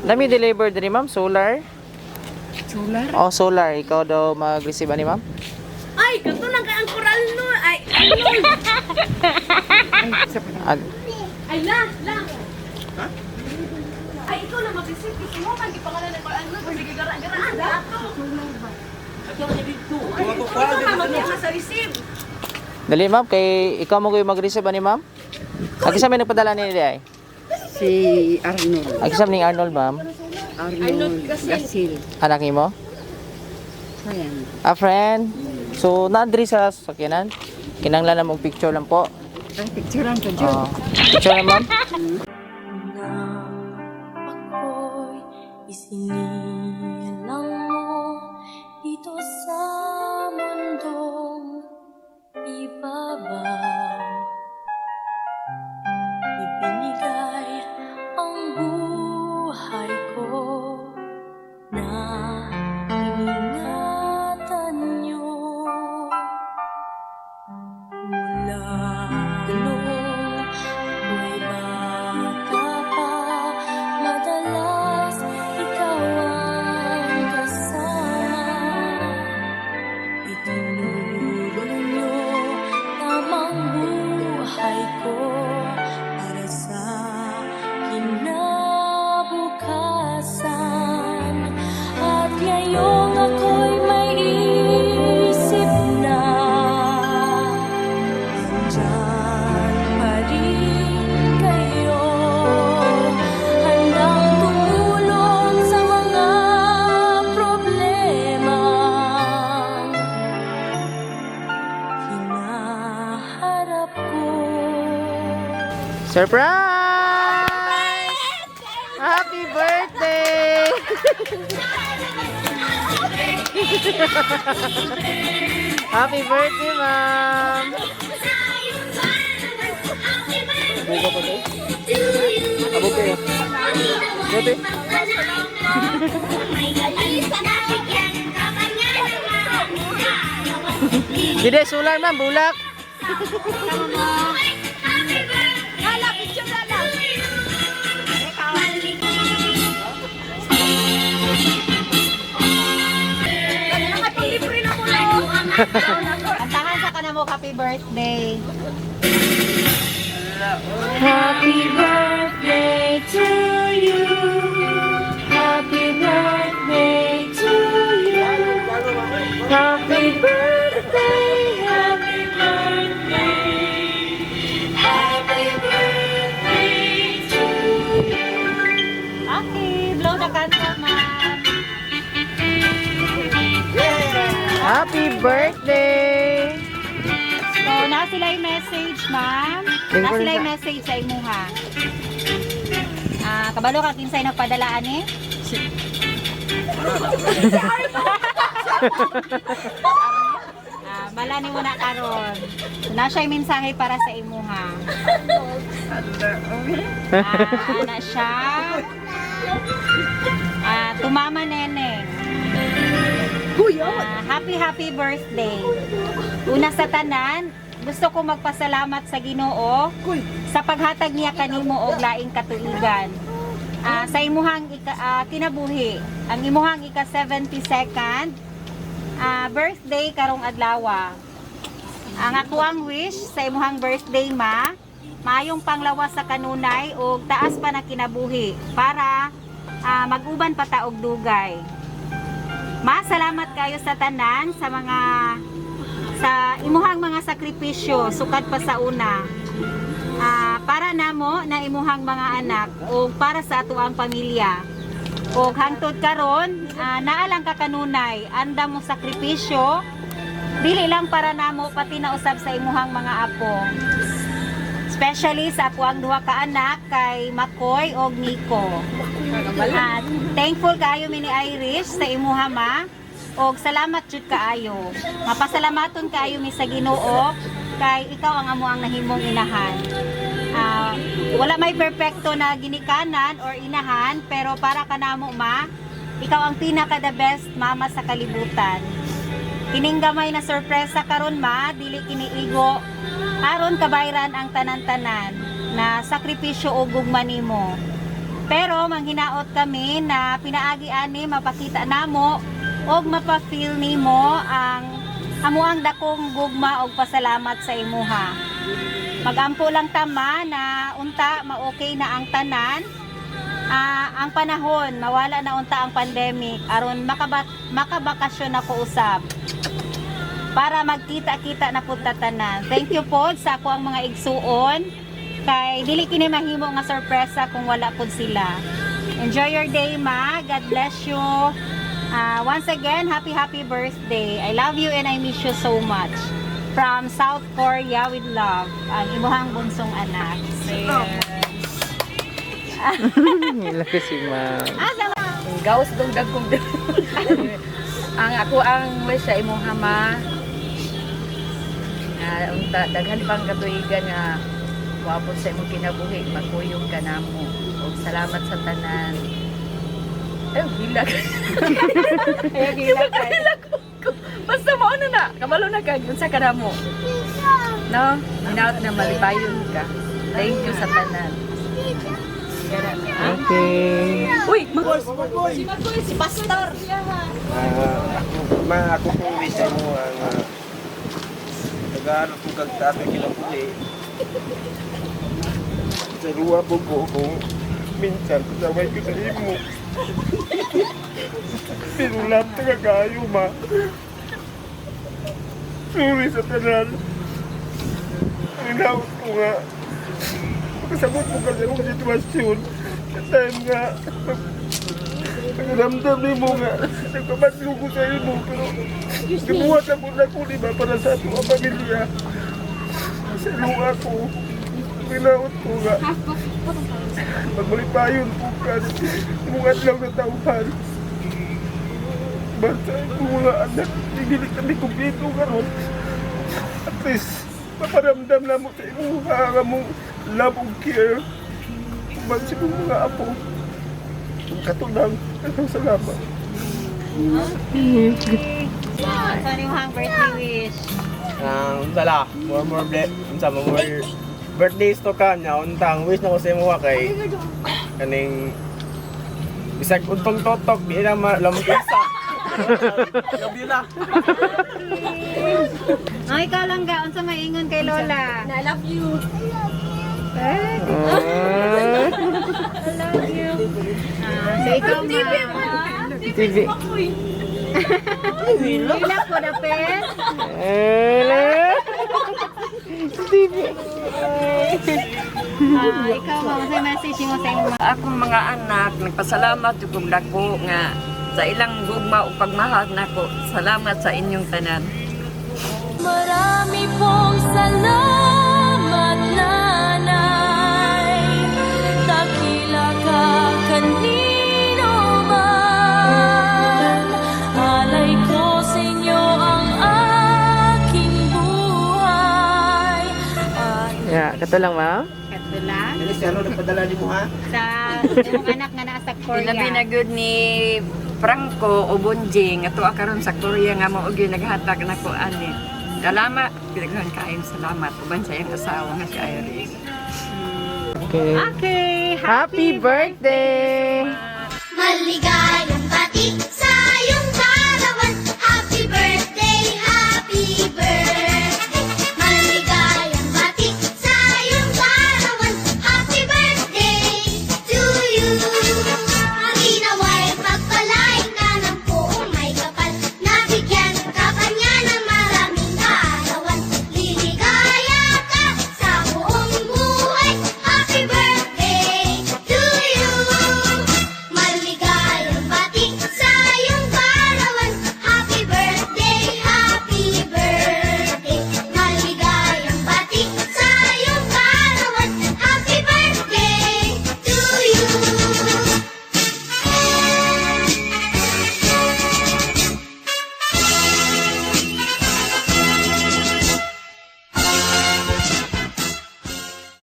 Nami deliver diri, ma'am, solar. Solar? Oh, solar. Ikaw daw mag-receive ani, ma'am? Ay, kato lang kay ang koral no. Ay, Arnold. Ay, sa pala. Ah, Ay, la, la. Ay, ikaw na mag-receive. Kasi mo, man, gipangalan ng koral no. Kasi gigara-garaan. Ato. Ay, ikaw na mag sa receive. Dali, ma'am, kay ikaw mo kayo mag-receive ani, ma'am? Agi sa may nagpadala ni ay. Si Arnold. Agi sa ning Arnold, ma'am. Arnold Gasil. Anak nimo? Ayan. A friend. So, naandri sa sakyanan. Kinanglan na mong picture lang po. Ay, picturean ka dyan. Oh, picture na, ma'am. Nang ako'y isinilang mo dito sa mundong ibabaw. Ibinigay ang buhay ko na iningatan niyo. Mula noong ako'y bata pa, madalas ikaw ang kasama. Itinuro niyo tamang buhay ko para sa kinabukasan. At ngayong ako'y may isip na, nandyan pa rin kayo, handang tumulong sa mga problema hinaharap ko. Surprise! Happy birthday! Happy birthday, ma'am! Buka pa to? Abog kayo. Buti. Dide, solar, ma'am, bulak. Lala, picture lala. Nakapag-libre na mo no. Kantahan sa kana mo, happy birthday. Happy birthday to you. Happy birthday to you. Happy birthday, happy birthday. Happy birthday to you. Okay, blow the candle, ma'am. Happy birthday! So, na sila yung message, ma'am. Na sila yung message sa imuha. Ah, kabalo ka kinsay nagpadala ani? Ah, malani mo na karon. So, na siya yung mensahe para sa imuha. Ah, ana siya. Ah, tumama neneng. Ah, happy happy birthday. Una sa tanan, gusto ko magpasalamat sa Ginoo sa paghatag niya kanimo og laing katuigan. Ah, sa imuhang kinabuhi, ang imuhang ika 72nd birthday karong adlaw. Ang ako ang wish sa imuhang birthday, ma, maayong panglawas sa kanunay ug taas pa na kinabuhi para mag-uban pa ta og dugay. Ma, salamat kayo sa tanan sa mga sa imuhang mga sakripisyo sukad pa sa una. Ah, para namo na imuhang mga anak o para sa atuang pamilya. Og hangtod karon, naa lang ka kanunay, anda mo sakripisyo dili lang para namo, pati na usab sa imuhang mga apo. Especially sa ako ang duha ka anak kay Makoy og Nico. At thankful kaayo mi ni Irish sa imuha, ma. Og salamat jud kaayo. Mapasalamaton kaayo mi sa Ginoo kay ikaw ang amo ang nahimong inahan. Ah, wala may perpekto na ginikanan or inahan, pero para kanamo, ma, ikaw ang pinaka the best mama sa kalibutan. Kining gamay na sorpresa karon, ma, dili kiniigo aron kabayran ang tanan-tanan na sakripisyo o gugma nimo. Pero manghinaot kami na pinaagi ani mapakita namo og mapa-feel nimo ang amuang dakong gugma og pasalamat sa imuha. Magampo lang tama na unta ma-okay na ang tanan. Ang panahon, mawala na unta ang pandemic aron makabakasyon ako usab para magkita-kita na pud ta tanan. Thank you po sa ako ang mga igsuon kay dili kini mahimo nga sorpresa kung wala pud sila. Enjoy your day, ma. God bless you. Once again, happy happy birthday. I love you and I miss you so much. From South Korea with love, ang imuhang bunsong anak. Hilak si ma'am. Gawas dong dagkong. Ang ako ang wish sa imong hama. Unta daghan pang katuigan nga moabot sa imong kinabuhi, magkuyog ka namo. Ug salamat sa tanan. Ay, hilak. Ay, hilak. Hilak ko. Basta mao na na. Kabalo na ka unsa ka namo. No? Hinaot na malipayon ka. Thank you sa tanan. Okay. Uy, mag Si Pastor. Ako, ma, ako po wish sa mo ang nag-aaral po kag taas na kinabuhi. Sa ruwa po ko kung minsan kasaway ko sa imo. Pero lahat kagayo, ma. Sorry sa tanan. Ang naot ko nga. Makasabot mo kasi akong sitwasyon. Sa time nga, ramdam ni mo nga, nagpapadlo ko sa imo, pero gibuhat ako na ko, di ba, para sa ato ang pamilya. Sa luha ko, ginaot ko nga. Magmalipayon po ka, mong adlaw na tauhan. Basta kung mga anak, hindi kami kumpleto karon. At least, maparamdam na mo sa imong nga mong love ug care. Uban sa imong mga apo. Katulang, daghang salamat. Sa imong birthday wish. Ang unsa la, more more ble, unsa mo more birthdays to ka nya unta ang wish na ko sa imo kay kaning bisag untong totok di na malamot isa. Love you na. Ay, ikaw lang ga, unsa maingon kay Lola? I love you. I love you. So ikaw, ma. TV. Hilak po na, pen. TV. Ikaw, ma, unsa message mo sa imong Akong mga anak, nagpasalamat jud kong dako nga sa ilang gugma ug pagmahal nako. Salamat sa inyong tanan. Marami pong salamat, nanay. Dakila ka kanino man. Alay ko sa inyo ang aking buhay. At Yeah, kato lang, ma'am. Kato lang. Dili si ano nagpadala nimo ha? Sa imong anak nga naa sa Korea. Ilabi na gyud ni Franco o Bonjing ato karon sa Korea nga mao gyud naghatag nako ani. Salamat, daghan kaayong salamat uban sa iyang asawa nga si Iris. Okay. Okay. Happy birthday! Maligayang